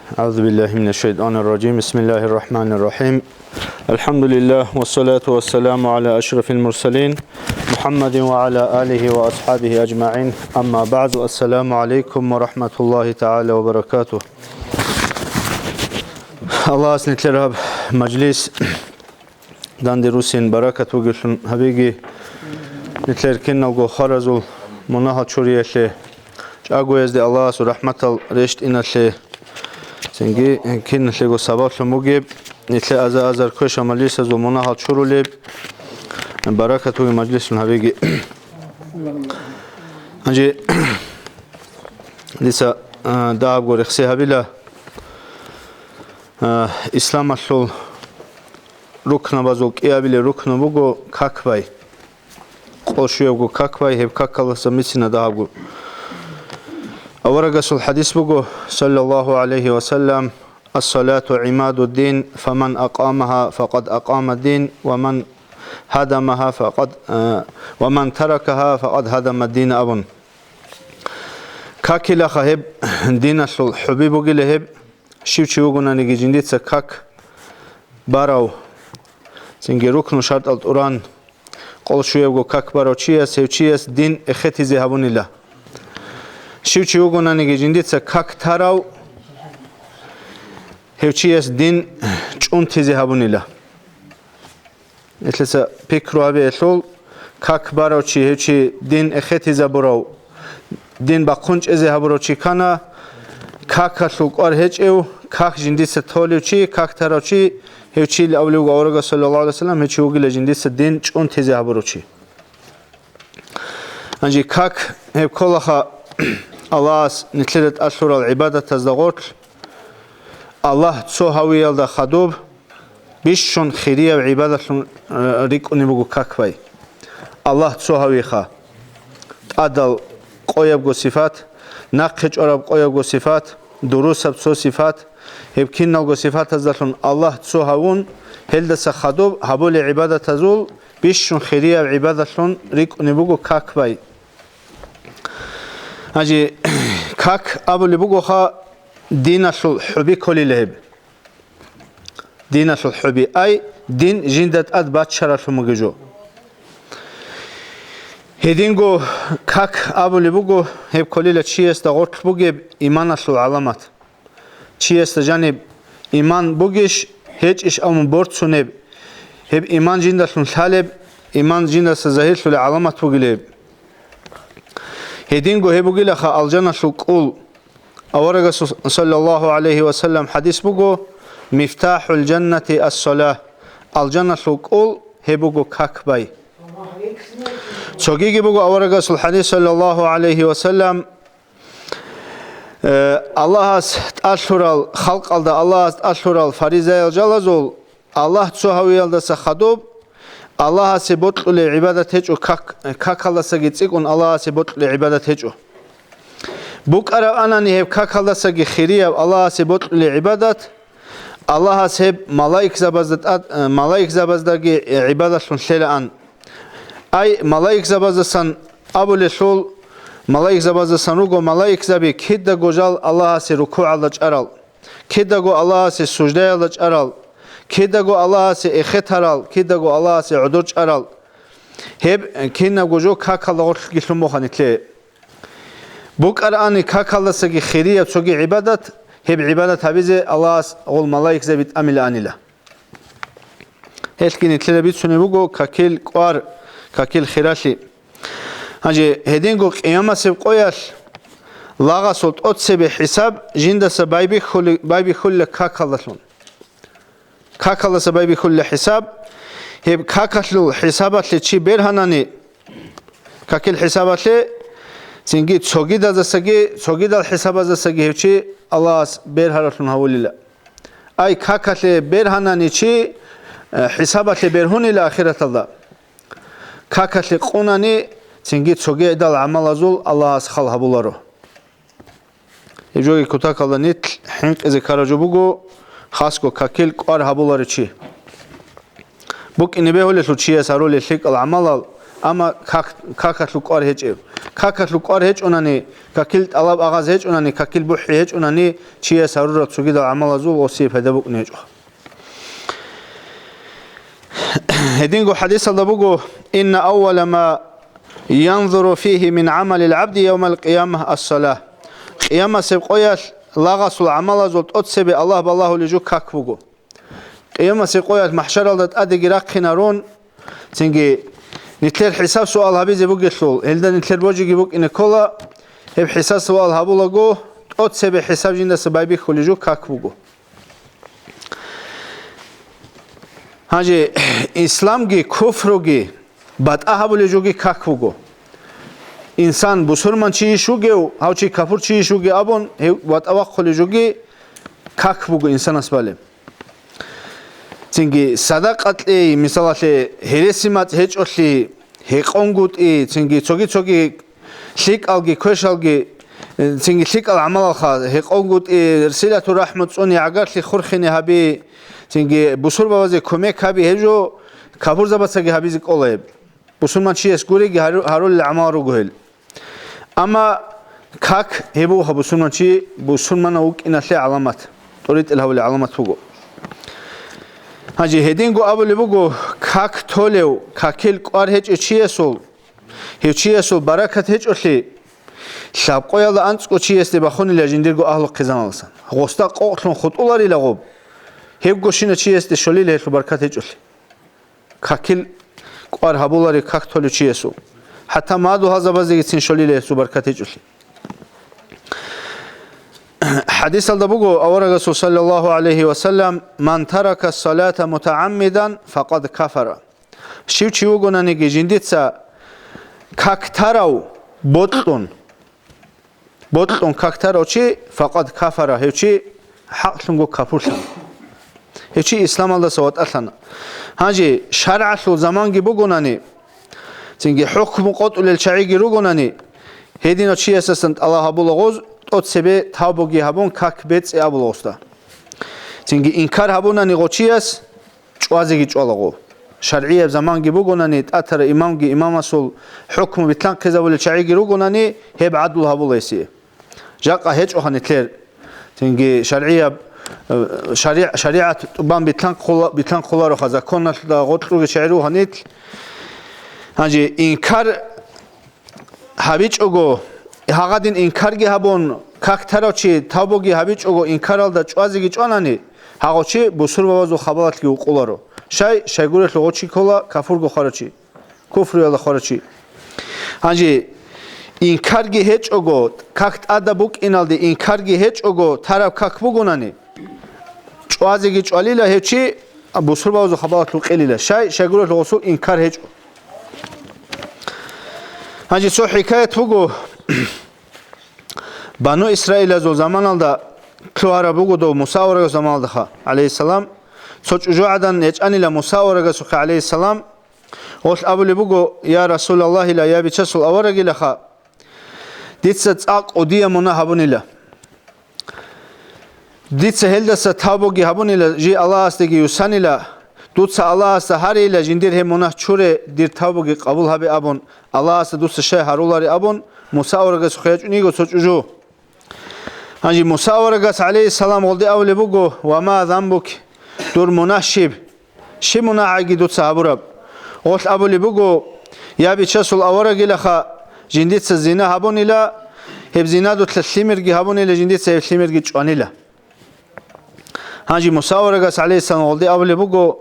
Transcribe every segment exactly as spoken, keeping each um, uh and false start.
أعوذ بالله من الشيطان الرجيم. بسم الله الرحمن الرحيم. الحمد لله والصلاة والسلام على أشرف المرسلين محمد وعلى آله وأصحابه أجمعين. أما بعد. السلام عليكم ورحمة الله تعالى وبركاته. Аллагьас нилъер гьаб мажлис данде руссин баракат бугевлъун гьабиги, нилъер киналго хваразул мунагьал чуриялъе, чӀагоязде Аллагьасул рахӀматал рещтӀиналъе, цинги киналъего сабаблъун бугеб, нилъер аза-азар квешал мажлисазул мунагьал чурулеб, баракат бугеб мажлислъун гьабиги. Гьанже дица, а, дагьабго рехси гьабила, а, исламалъул рукнабазул кӀиабилеб рукну буго как бай. Къо щуябго как бай, гьеб какалдаса бицина дагьабго. Аварагасул хадис буго, саллаллаху гӀалайхи ва саллам: «Ас-салату гӀимадуддин, фаман акъамаха, факъад акъамаддин, ва ман гьадамаха, факъад, э, ва ман таракаха, факъад гьадамаддин», – абун. Какилаха гьеб диналъул хӀуби бугила гьеб, щив чи вугонаниги жиндица как барав, цинги рукну шартӀал тӀуран, къол щуябго как барав чияс, гьев чияс дин эхетизе гьабунила. Щив чи вугонаниги жиндица как тарав, гьев чияс дин чӀунтизе гьабунила. Гьелъиса пикру гьабиялъул, как барав чи, гьев чи дин эхетизабурав, дин бахъун чӀезе гьабурав чи ккана, какалъул кӀвар гьечӀев, как жиндица толев чи, как тарав чи, гьев чийилан абулеб буго аварагас, саллаллаху гӀалайхи ва саллам, гьев чи вугила жиндица дин чӀунтизе гьабурав чи. Гьанже как гьеб кколаха Аллагьас нилъеда тӀалъурал гӀибадатазда гъорлъ, Аллагь цо гьавиялда хадуб бищун хирияб гӀибадатлъун, э, рикӀкӀунеб буго как бай. Аллагь цо гьавиха. ТӀадал къоябго сифат, нахъе чӀвараб къоябго сифат, дурусаб цо сифат, гьеб киналго сифатаздалъун Аллагь цо гьавун, гьелдаса хадуб гьабулел гӀибадатазул бищун хирияб гӀибадатлъун рикӀкӀунеб буго как бай. Гьанже как абулеб бугоха диналъул хӀуби кколила гьеб. Диналъул хӀуби, ай, дин жинда тӀад баччаралъун бугеб жо. Гьединго как абулеб буго гьеб кколила чиясда гъорлъ бугеб иманалъул гӀаламат. Чиясда жаниб иман бугищ, гьечӀищ абун борцунеб, гьеб иман жиндалъун лъалеб, иман жиндаса загьирлъулеб гӀаламат бугилеб. Гьединго гьеб бугилаха алжаналъул кӀул. Аварагасул, саллаллаху гӀалайхи ва саллам, хадис буго: «Мифтахул жаннати ас-салах», алжаналъул кӀул гьеб буго как бай. Цогиги буго аварагасул хадис, саллаллаху гӀалайхи ва саллам, э, Аллагьас тӀалъурал, халкъалда Аллагьас тӀалъурал фаризаял жалазул Аллагь цо гьавиялдаса хадуб, Аллагьасе бокьулеб гӀибадат гьечӀо, как-, какалдасаги цӀикӀкӀун Аллагьасе бокьулеб гӀибадат гьечӀо. БукӀараб анани гьеб какалдасаги хирияб Аллагьасе бокьулеб гӀибадат, Аллагьас гьеб малаикзабазда тӀад-, малаикзабаздаги гӀибадатлъун лъелаан. Ай, малаикзабаздасан абулелъул, малаикзабаздасан руго малаикзаби кидаго жал Аллагьасе рукугӀалда чӀарал. Кидаго Аллагьасе суждаялда чӀарал, кидаго Аллагьасе эхетарал, кидаго Аллагьасе гӀодор чӀарал. Гьеб кинабго жо какалда гъорлъги лъун буго нилъее. БукӀарани какалдасаги хирияб цоги гӀибадат, гьеб гӀибадат гьабизе Аллагьас гъол малаикзаби тӀамилаанила. Гьелъги нилъеда бицунеб буго какил кӀвар, какил хиралъи. Гьанже гьединго къиямасеб къоялъ лагъасул тӀоцебе хӀисаб жиндаса байбихьули-, байбихьулила какалдалъун. Какалдаса байбихьулила хӀисаб, гьеб какалъул хӀисабалъе чи бергьанани, какил хӀисабалъе, цинги цогидазасаги, цогидал хӀисабаздасаги гьев чи Аллагьас бергьаралъун гьавулила. Ай, какалъе бергьанани чи, э, хӀисабалъе бергьунила ахираталда. Какалъе къунани, цинги цогидал гӀамалазул Аллагьас хал гьабуларо. Гьеб жоги кутакалда нилъ хӀинкъизе ккараб жо буго, хасго какил кӀвар гьабуларев чи. БукӀине бегьулелъул чияс гьарулел лъикӀал гӀамалал, амма как-, какалъул кӀвар гьечӀев. Какалъул кӀвар гьечӀунани, какил тӀалаб агъаз гьечӀунани, какил бухӀи гьечӀунани, чияс гьарурал цогидал гӀамалазул гъосие пайда букӀине гьечӀо. Гьединго хӀадисалда буго: «Инна аввала ма янзуру фигьи мин гӀамалил гӀабди явмал къиямат ас-салат». Къиямасеб къоялъ лагъасул гӀамалазул тӀоцебе Аллагь балагьулей жо как буго. Къиямасеб къоялъ махӀшаралда тӀадеги рахъинарун, цинги нилъер хӀисаб-суал гьабизе бугелъул, гьелда нилъер божиги букӀине ккола, гьеб хӀисаб-суал гьабулаго, тӀоцебе хӀисаб жиндаса байбихьулей жо как буго. Гьанже исламги куфруги батӀа гьабулей жоги как буго. Инсан бусурман чийищ вугев, гьав чи капур чийищ вугев абун, гьев ватӀа вахъулей жоги как буго инсанас балеб. Цинги садакъа кьей, мисалалъе, гьереси мацӀ гьечӀолъи, гьекъонгутӀи, цинги цоги-цоги лъикӀалги, квешалги, э, цинги лъикӀал гӀамалалха, гьекъонгутӀи, силату рахӀму цӀуни, гӀагарлъи хурхине гьаби, цинги бусурбабазе кумек гьаби, гьеб жо капурзабацаги гьабизе кӀола гьеб. Бусурманчияс гуреги гьару-, гьарулел гӀамал руго гьел. Амма как гьеб буго бусурманчи бусурманав вукӀиналъе гӀаламат, тӀоритӀел гьавулел гӀаламат буго. Гьанже гьединго абулеб буго, как толев, какил кӀвар гьечӀев чиясул, гьев чиясул баракат гьечӀолъи, лъабкъоялда анцӀго чиясде бахунила жиндирго агьлу хъизаналдасан. Гъосда къокълъун хутӀуларила гъоб, гьебгощина чиясде щолила гьелъул баркат гьечӀолъи. Какил кӀвар гьабулари как толев чиясул. ХӀатта мадугьалзабазегицин щолила гьесул баркат гьечӀолъи. ХӀадисалда буго аварагасул, саллаллагьу гӀалайгьи ва саллам: «Ман тарака салата мутагӀаммидан, факъад кафара». Щив чи вугонаниги жиндица как тарав бокьун, бокьун как тарав чи, факъад кафара, гьев чи хӀакълъунго капурлъана. Гьев чи исламалдаса ватӀалъана. Гьанже шаргӀалъул заманги бугонани, цинги хӀукму къотӀулел чагӀиги ругонани, гьединав чиясасан тӀалаб гьабула гъоз, тӀоцебе тавбуги гьабун, как бецӀе абула гъосда. Цинги инкар гьабунани гъо чияс, чӀвазеги чӀвала гъо. ШаргӀияб заманги бугонани, тӀатара имамги имамасул хӀукму битлъанхъизабулел чагӀиги ругонани, гьеб гӀадлу гьабула гьесие. Жакъа гьечӀоха нилъер. Цинги шаргӀияб, э, шари-, шаригӀат тӀубан битлъанхъула-, битлъанхъулароха, законалда гъоркьуги чагӀи ругьанил. Гьанже инкар гьабичӀого, гьагъадин инкарги гьабун, как тарав чи тавбуги гьабичӀого инкаралда чӀвазеги чӀванани, гьагъо чи бусурбабазул хабалалъги вукъуларо. Щай, щайгурелъул гъо чи ккола кафурго хварав чи, куфруялда хварав чи. Гьанже инкарги гьечӀого, как тӀада букӀиналде инкарги гьечӀого тараб как бугонани, чӀвазеги чӀвалила гьев чи, бусурбабазул хабалалъ вукъилила. Щай, щайгурелъул гъосул инкар гьечӀо. Гьанже цо хӀикаят буго, Бану Исраилазул заманалда лъугьараб буго дов Муса аварагасул заманалдаха, гӀалайгьиссалам, цо чӀужугӀадан ячӀанила Муса аварагасухъе, гӀалайгьиссалам, гъолъ абулеб буго: «Я Расулаллагьила, я Бичасул аварагилаха, дица цӀакъ кӀудияб мунагь гьабунила. Дица гьелдаса тавбуги гьабунила, жий Аллагьасдеги юсанила, дуца Аллагьасда гьарейила жиндир гьеб мунагь чуре, дир тавбуги къабул гьабе», — абун, Аллагьасда дуца щай гьарулари абун, Муса аварагасухъе ячӀун йиго цо чӀужу. Гьанже Муса аварагас, гӀалайгьиссалам, гъолде абулеб буго: «Ва ма занбук? Дур мунагь щиб? Щиб мунагьги дуца гьабураб?» Гъолъ абулеб буго: «Я Бичасул аварагилаха, жиндица зина гьабунила, гьеб зинадулъа лъимерги гьабунила, жиндица гьеб лъимерги чӀванила». Гьанже Муса аварагас, гӀалайгьиссалам, гъолде абулеб буго: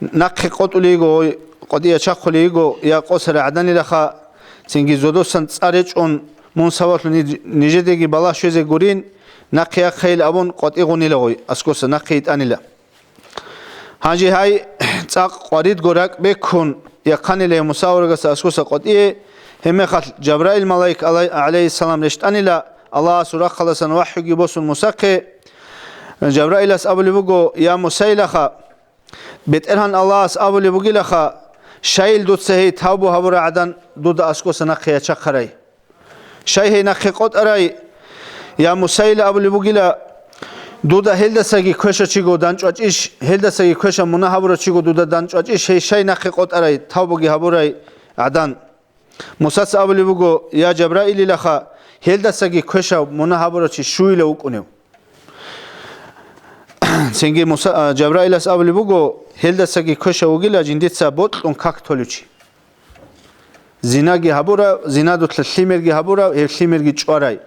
«Нахъе къотӀулей йиго, къватӀие чахъулей йиго, я къосарай гӀаданилаха, цинги зодосан цӀар речӀун, мун сабаблъун ниж-, нижедеги балагь щвезе гурин, нахъе яхъейил», — абун, къватӀи гъунила гъой, аскоса нахъе йитӀанила. Гьанже гьай цӀакъ къваридго ракӀ беккун яхъанила гьев Муса аварагасда аскоса къватӀие, гьебмехалъ Жабраил малаик, гӀалай-, гӀалайгьиссалам, рещтӀанила, Аллагьасул рахъалдасан вахӀюги босун Мусахъе. Жабраилас абулеб буго: «Я Мусайлаха, БетӀергьан Аллагьас абулеб бугилаха, щайил дуца гьей тавбу гьабурай гӀадан дуда аскоса нахъе ячахъарай? Щай гьей нахъе къотӀарай?» «Я Мусайла, — абулеб бугила, — дуда гьелдасаги квешав чиго данчӀвачӀищ, гьелдасаги квешав мунагь гьабурав чиго дуда данчӀвачӀищ, гьей щай нахъе къотӀарай, тавбуги гьабурай?» гӀадан. Мусаца абулеб буго: «Я Жабраилилаха, гьелдасаги квешав мунагь гьабурав чи щуйилав вукӀунев?» Цинги Муса, а, Жабраилас абулеб буго: «Гьелдасаги квешав вугила жиндица бокьун как толев чи». Зинаги гьабурав, зинадулъа лъимерги гьабурав, гьев лъимерги чӀварай.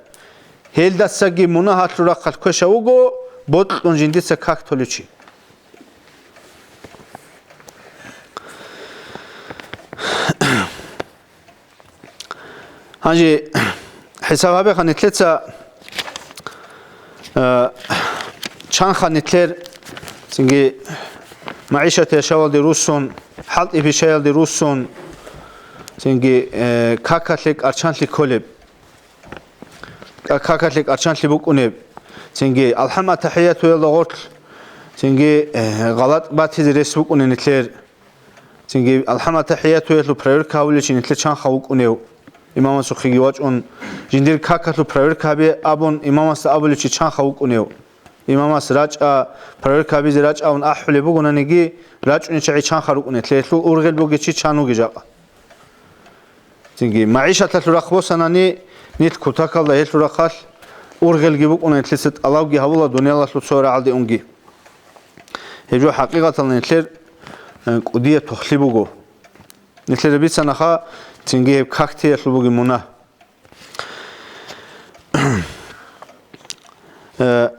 Гьелдасаги мунагьалъул рахъалъ квешав вуго бокьун жиндица как толев чи. Гьанже хӀисаб гьабеха нилъеца, э, чанха нилъер, цинги, магӀишат яшавалде руссун, хӀалтӀи-пишаялде руссун, цинги, э, какалъе кӀарчанлъи кколеб. Ка-, какалъе кӀарчанлъи букӀунеб. Цинги, алхӀам-атахӀиятуялда гъорлъ, цинги, э, гъалатӀ батизе рес букӀунеб нилъер. Цинги, алхӀам-атахӀиятуялъул проверка гьавулев чи нилъер чанха вукӀунев. Имамасухъеги вачӀун, жиндир какалъул проверка гьабе абун, имамасда абулев чи чанха вукӀунев. Имамас рачӀа, проверка гьабизе рачӀа абун ахӀулеб бугонаниги, рачӀунел чагӀи чанха рукӀунел, гьелъул ургъел бугев чи чан вугев жакъа. Цинги, магӀишаталъул рахъ босанани, нилъ кутакалда гьелъул рахъалъ ургъелги букӀуна, нилъеца тӀалабги гьабула дуниялалъул цо рагӀалде унги. Гьеб жо хӀакъикъаталда нилъер, э, кӀудияб тохлъи буго. Нилъеда бицанаха, цинги гьеб кактиялъул бугеб мунагь. Э,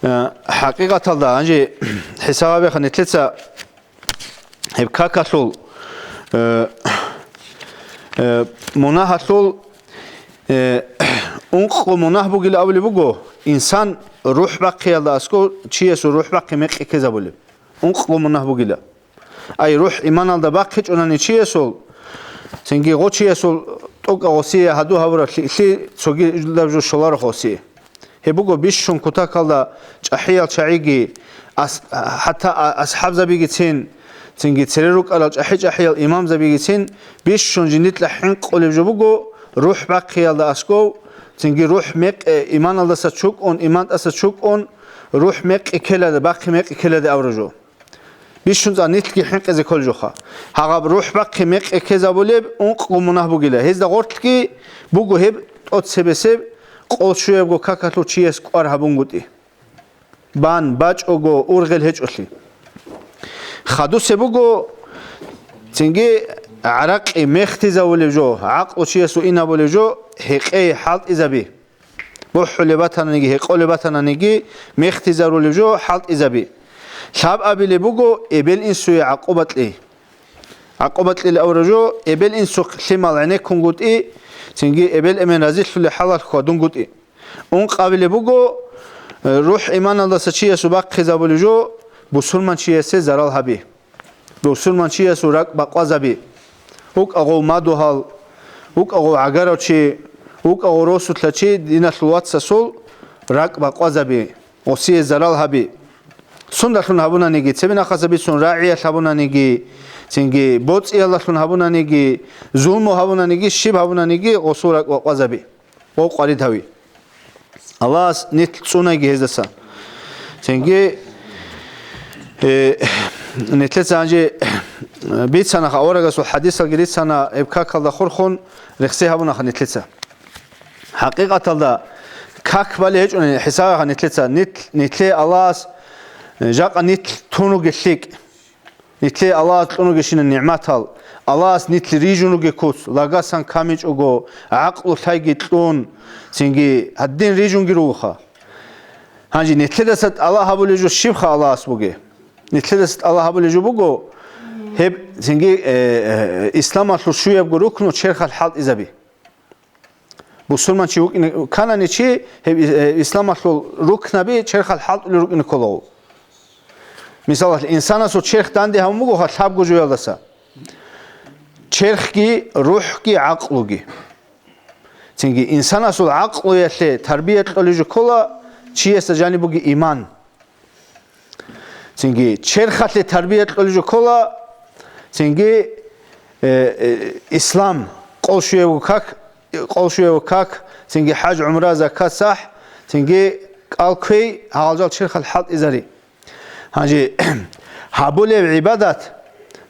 э, хӀакъикъаталда, гьанже хӀисаб гьабеха нилъеца гьеб какалъул, э, э, мунагьалъул, э, ункъго мунагь бугила абулеб буго, инсан рухӀ бахъиялда аскӀов чиясул рухӀ бахъи мекъи ккезабулеб. Ункъго мунагь бугила. Ай, рухӀ иманалда бахъичӀонани чиясул, цинги гъо чиясул тӀокӀа гъосие гьаду гьабураб лъикӀлъи цогидаб жо щоларо гъосие. Гьеб буго бищун кутакалда чӀахӀиял чагӀиги, ас-, хӀатта а-, асхӀабзабигицин, цинги цере рукӀарал чӀахӀи-чӀахӀиял имамзабигицин бищун жиндилъа хӀинкъулеб жо буго, рухӀ бахъиялда аскӀов, цинги рухӀ мекъи иманалдаса чукӀун, имантӀаса чукӀун, рухӀ мекъи ккеладе, бахъи мекъи ккеладе абураб жо. Бищун цӀа нилъги хӀинкъизе кколеб жоха. Гьагъаб рухӀ бахъи мекъи ккезабулеб ункъго мунагь бугила. Гьезда гъорлъги буго гьеб тӀоцебесеб къол щуябго какалъув чияс кӀвар гьабунгутӀи. Бан бачӀого ургъел гьечӀолъи. Хадусеб буго, цинги гӀаракъи мехтизавулеб жо, гӀакълу чиясул инабулеб жо, гьекъей хӀалтӀизаби. БухӀулеб батананиги, гьекъолеб батананиги, мехтизарулеб жо хӀалтӀизаби. Лъабабилеб буго эбел-инсуе гӀакъуба кьей. ГӀакъуба кьел авра жо, эбел-инсухъ лъимал гӀенеккунгутӀи, цинги эбел-эмен разилъулеб хӀалалъ хьвадунгутӀи. Ункъабилеб буго, э, рухӀ иманалдаса чиясул бахъизабулеб жо, бусурманчиясе зарал гьаби. Бусурманчиясул ракӀ бакъвазаби. ВукӀа гъов мадугьал, вукӀа гъов гӀагарав чи, вукӀа гъов росулъа чи диналъул вацасул ракӀ бакъвазаби, гъосие зарал гьаби. Сундалъун гьабунаниги, цебе нахъаса бицун рагӀиялъ гьабунаниги, цинги боцӀиялдалъун гьабунаниги, зулму гьабунаниги, щиб гьабунаниги, гъосул ракӀ бакъвазаби. Гъов къварид гьави. Аллагьас нилъ цӀунайги гьездаса. Цинги, э, нилъеца гьанже, э, бицанаха, аварагасул хадисалги рицана, гьеб какалда хурхун рехсей гьабунаха нилъеца. ХӀакъикъаталда как балей гьечӀони хӀисабаха нилъеца, нилъ-, нилъее Аллагьас, э, жакъа нилъ тун ругел лъикӀ. Нилъее Аллагьас кьун ругещинан нигӀматал, Аллагьас нилъ рижун ругел куц, лагасан камичӀого, гӀакълу лъайги кьун, цинги гьадин рижунги ругоха. Гьанже нилъедаса тӀалаб гьабулеб жо щибха Аллагьас бугеб? Нилъедаса тӀалаб гьабулеб жо буго, гьеб цинги, э, э, исламалъул щуябго рукну черхалъ хӀалтӀизаби. Бусурманчи вукӀине кканани чи, гьеб, э, исламалъул рукнаби черхалъ хӀалтӀулел рукӀине кколаго. Мисалалъ, инсанасул черх данде гьабун бугоха лъабго жоялдаса. Черхги, рухӀги, гӀакълуги. Цинги инсанасул гӀакълуялъе тарбия кьолеб жо ккола, чиясда жаниб бугеб иман. Цинги черхалъе тарбия кьолеб жо ккола, цинги, э, э, ислам, къолъ щуябго как, къолъ щуябго как, цинги хӀаж, гӀумра, закат, сахӀ, цинги кӀал кквей, гьалжал черхалъ хӀалтӀизари. Гьанже гьабулеб гӀибадат,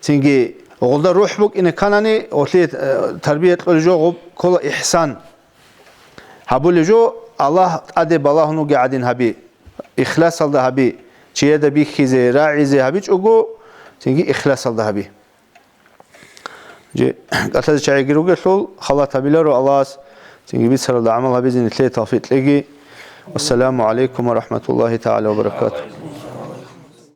цинги Гъолда рухӀ букӀине кканани, гъолъие, э, тарбия кьолеб жо гъоб ккола ихсан. Гьабулеб жо Аллагь тӀаде балагьун вугев гӀадин гьаби, ихласалда гьаби, чияда бихьизе, рагӀизе гьабичӀого, цинги ихласалда гьаби. Же, кӀалъазе чагӀиги ругелъул, халат гьабиларо Аллагьас, цинги бицаралда гӀамал гьабизе нилъее тавфикъ кьеги. Вассаламу гӀалайкум ва рахӀматуллагьи тагӀала ва баракатугь.